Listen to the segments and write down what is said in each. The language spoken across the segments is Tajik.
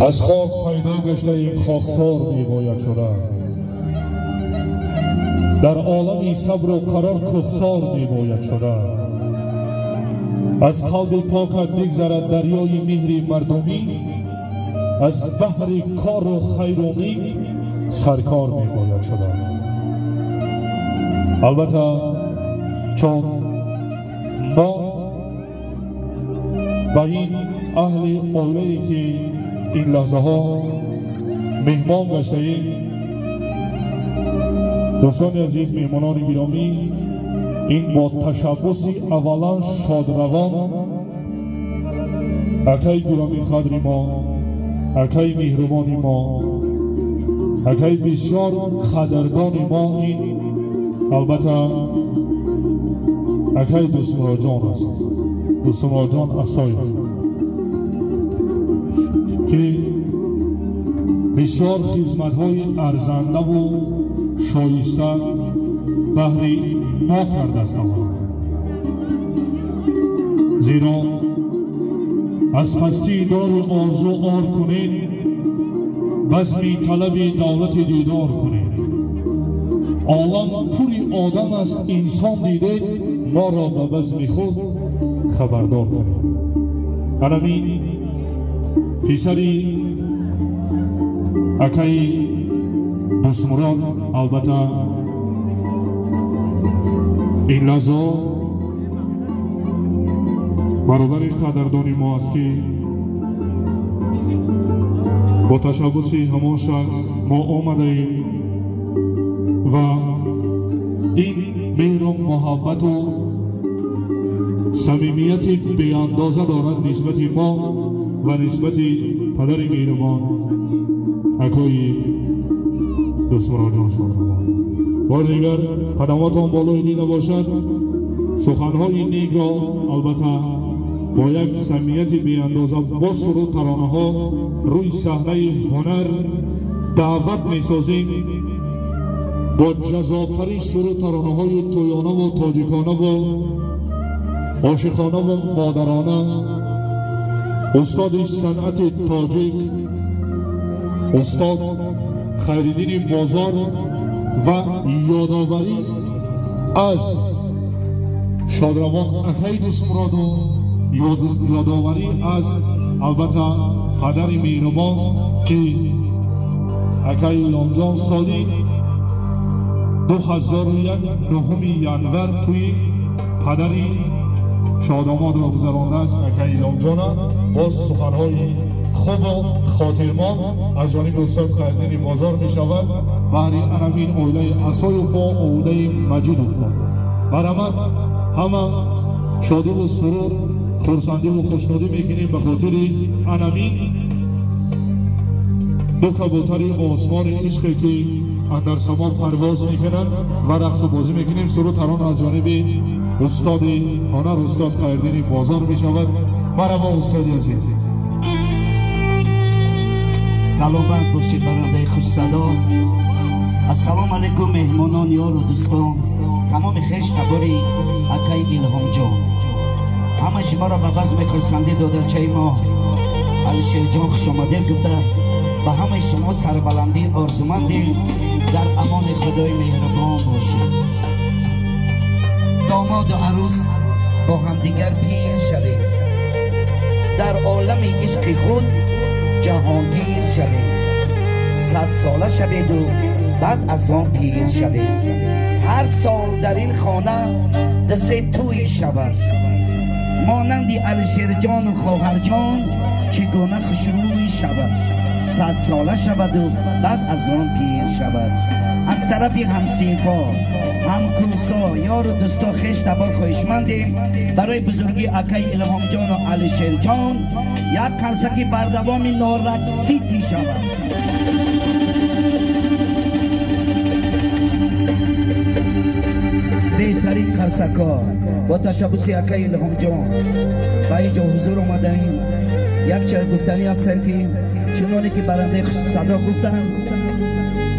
Аз хок пайдо гаштаем, хоксор мебояд шуда. Дар олами сабру қарор кӯҳсор мебояд шуда. Аз қалби покат бигзарад дарёи меҳри мардумӣ, аз баҳри кору хайру нек саркор мебояд шуда. Албатта чун мо ба ин аҳли оилае ки ин лаҳзаҳо меҳмон гаштаем, дӯстони азиз, меҳмонони гиромӣ, ин бо ташаббуси аввалан шодравон акаи гиромии қадри мо, акаи меҳрубони мо, акаи бисёр қадрдони мо, ин албатта акаи Дӯстмуроҷон аст, Дӯстмуроҷон Асоев, ки бисёр хизматҳои арзандаву шоиста баҳри мо кардааст. Зеро аз пастии дору орзу ор кунед, базми талаби давлати дидор кунед. Олам пури одам аст, инсон дидед, моро ба базми худ хабардор кунед. Анамин писари акаи Дӯстмурод албатта ин лаҳза бародари қадрдони мо аст, ки бо ташаббуси ҳамон шахс мо омадаем ва ин меҳру муҳаббату самимияти беандоза дорад нисбати мо ва нисбати падари меҳрубон акои Дӯстмуроҷон шодравон. Бори дигар қадамотон болои дида бошад, суханҳои некро албатта бо як самимияти беандоза бо суруд таронаҳо рӯи саҳнаи ҳунар даъват месозем. Бо ҷаззобтарин суруд таронаҳои тӯёнаву тоҷиконаву ошиқонаву модарона устоди санъати тоҷик устод Хайриддини Бозор ва ёдоварӣ аз шодравон акаи Дӯстмуроду ёдоварӣ аз албатта падари меҳрубон, ки акаи Иломҷон соли 2001 9 январ тӯи падари шодомодро гузарондааст. Акаи Иломҷона боз суханҳои хубу хотирмон аз ҷониби устод Хайриддини Бозор мешавад баҳри анамин оилаи Асоеву оилаи Маҷидовро. Барамад ҳама шодиву сурур, хурсандиву хушнудӣ мекунем ба хотири анамин ду кабутари осмони ишқе ки андар само парвоз мекунанд ва рақсу бозӣ мекунем. Суруд тарона аз ҷониби устоди ҳунар устод Хайриддини Бозор мешавад. Марҳабо устоди азиз. Саломат бошед, барандаи хушсадо. Ассалому алайкум меҳмонон, ёру дӯстон, тамоми хеш табори акаи Илҳомҷон. Ҳама шуморо ба базми хурсандӣ додарчаи мо Алишерҷон хушомадед гуфта, ба ҳамаи шумо сарбаландӣ орзумандем. Дар амони Худои меҳрубон бошед. Домоду арӯс бо ҳамдигар пир шавед, дар олами ишқи худ ҷаҳонгир шавед, 100 сола шаведу баъд аз он пир шавед. Ҳар сол дар ин хона дасе тӯй шавад, монанди Алишерҷону хоҳарҷон чӣ гуна хушрӯй шавад, 100 сола шаваду баъд аз он пир шавад. Аз тарафи ҳамсинфо, ҳамкурсо, ёру дӯсто, хеш табор хоҳишмандем барои бузургии акаи Илҳомҷону Алишерҷон як қарсаки бардавоми Нораксити шавад. Беҳтарин қарсакҳо. Бо ташаббуси акаи Илҳомҷон ба ин ҷо ҳузур омадаем. Як чиз гуфтанӣ ҳастем, ки чуноне ки барандаи хушсадо гуфтанд,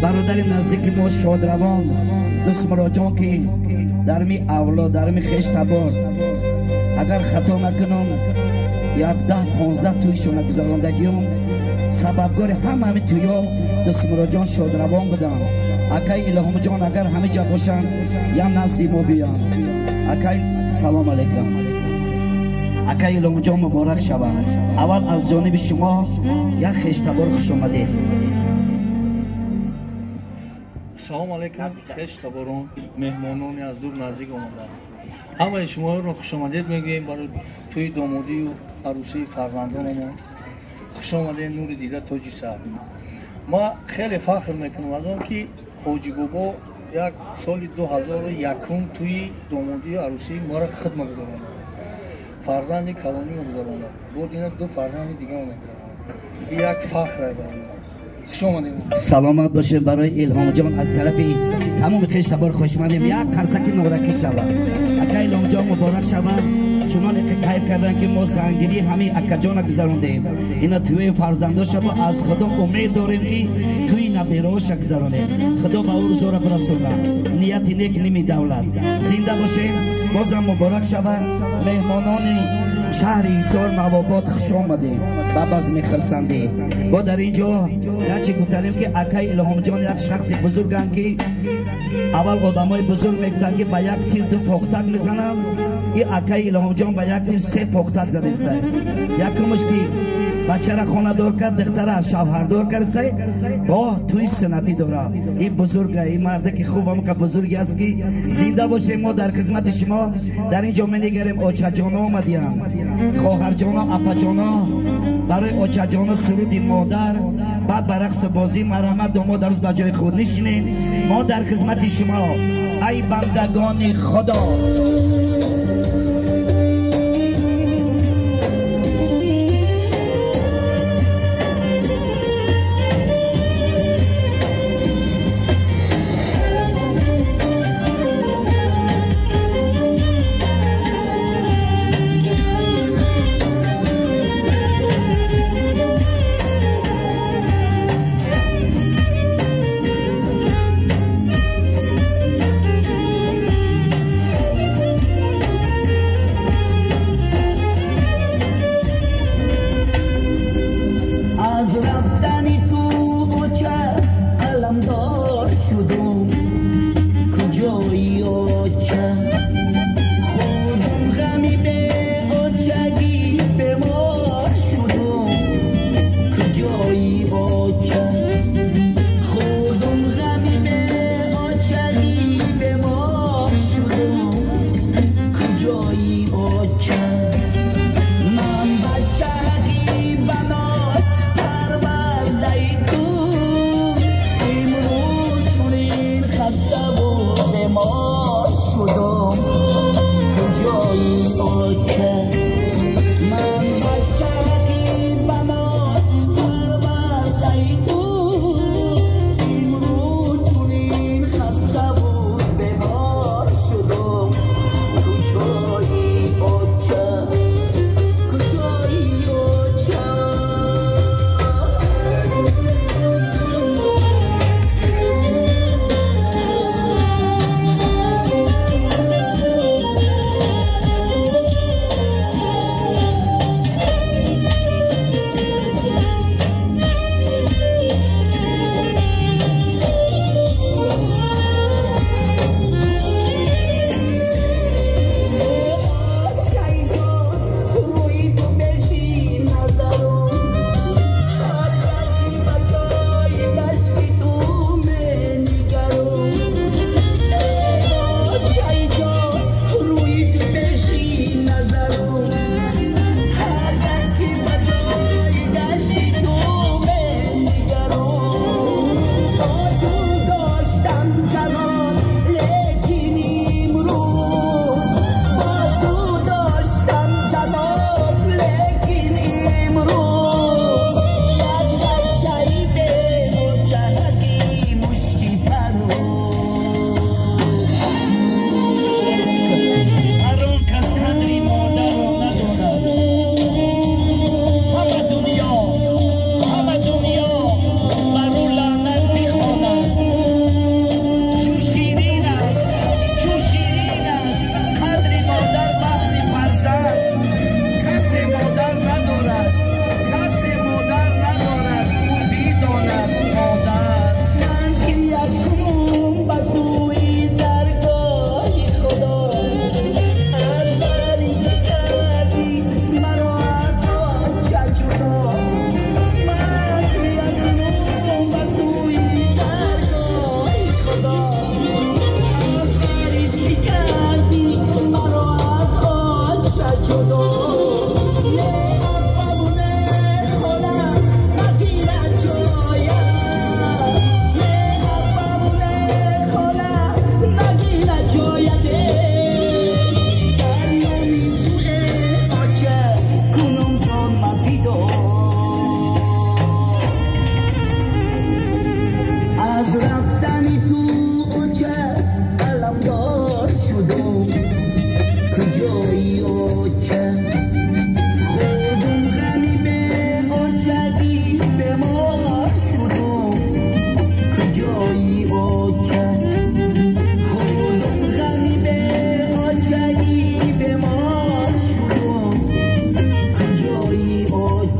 бародари наздики мо шодравон Дӯстмуроҷон, ки дар ми авлод, дар ми хеш табор, агар хато накунам, Як 10-15 тӯйшона гузарондагиём. Сабабгори ҳама ҳамин тӯё Дустмуроджон шодравон буданд. Акай Илҳомҷон агар ҳама ҷа бошанд, я назди мо биёнд. Акай салом алейкум. Акай Илҳомҷон муборак шавад. Аввал аз ҷониби шумо як хештабор хуш омадед. Салом алейкум, хештаборон, меҳмонони аз дур наздик омадаанд. Ҳамаи шуморо хушомадед мегӯем барои тӯи домодию арӯсии фарзандонамон. Хуш омадед, нури дида тоҷи сар. Ма хеле фахр мекунам аз он ки Ҳоҷи Бобо як соли 2001 тӯи домодию арӯсии моро худ мегузаронад. Фарзанди калонӣ мегузаронад. Бод ина ду фарзанди дига мегузаронад. Ин як фахр аст барои мо. Хуш омадед. Саломат бошед барои Илҳомҷон аз тарафи тамоми хештабор хушмандем. Як қарсаки норакӣ шавад. Акай Илҳомҷон муборак шавад. Чуноне ки қайд карданд ки мо зангирӣ ҳамин акаҷона гузарондем. Ина тӯи фарзандоша мо аз Худо умед дорем ки тӯи набераоша гузаронем. Худо ба ӯ рӯзора бирасонад. Нияти нек ними давлат. Зинда бошем. Бозам муборак шавад. Меҳмонони шаҳри Ҳисор Навобод хуш омадем ба базми хурсандӣ. Бо дар ин ҷо якчи гуфтанем ки акай Илҳомҷон як шахси бузурганд ки аввал одамои бузург мегуфтанд ки ба як тир ду фохтак мезананд. И акай Илҳомҷон ба як тир се фохтак задеста. Якумаш ки бачара хонадор кард, духтара шавҳардор кардса, бо тӯи суннатӣ дорад. Ин бузурга, ин марде ки хуб ҳамка бузурге аст ки зинда бошем. Мо дар хизмати шумо дар ин ҷо менигарем. Очаҷоно омадиянд, хоҳарҷоно, апаҷоно. Барои очаҷоно суруди модар, баъд ба рақсу бозӣ. Марҳамат домод арӯз ба ҷои худ нишинем. Мо дар хизмати шумо ай бандагони Худо.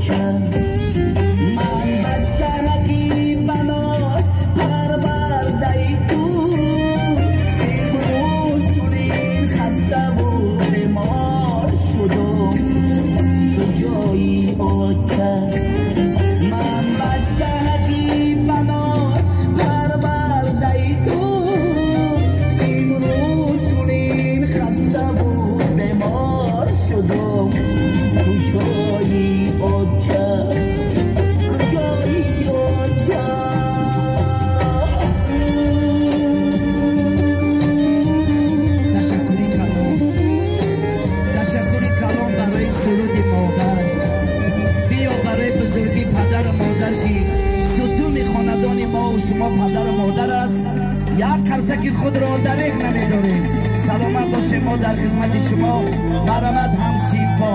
оча, ман бачараки баноз парвардаи ту, имрӯз чунин хаставу бемор шудум, куҷои оча? Ман бачараки баноз парвардаи ту, имрӯз чунин хаставу бемор шудум, куҷои оча, куҷои оча? Ташаккури калом, ташаккури калом барои суруди модар. Биё барои бузургии падару модар, ки сутуни хонадони мо шумо падару модар аст, як қарсаки худро дареғ намедорем. Саломат бошем, мо дар хизмати шумо. Марҳамат, ҳам синфо,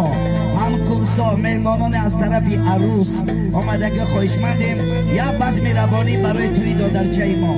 ҳам курсо, меҳмонони аз тарафи арӯс омадагӣ, хоҳишмандем як базми рабонӣ барои тӯи додарчаи мо.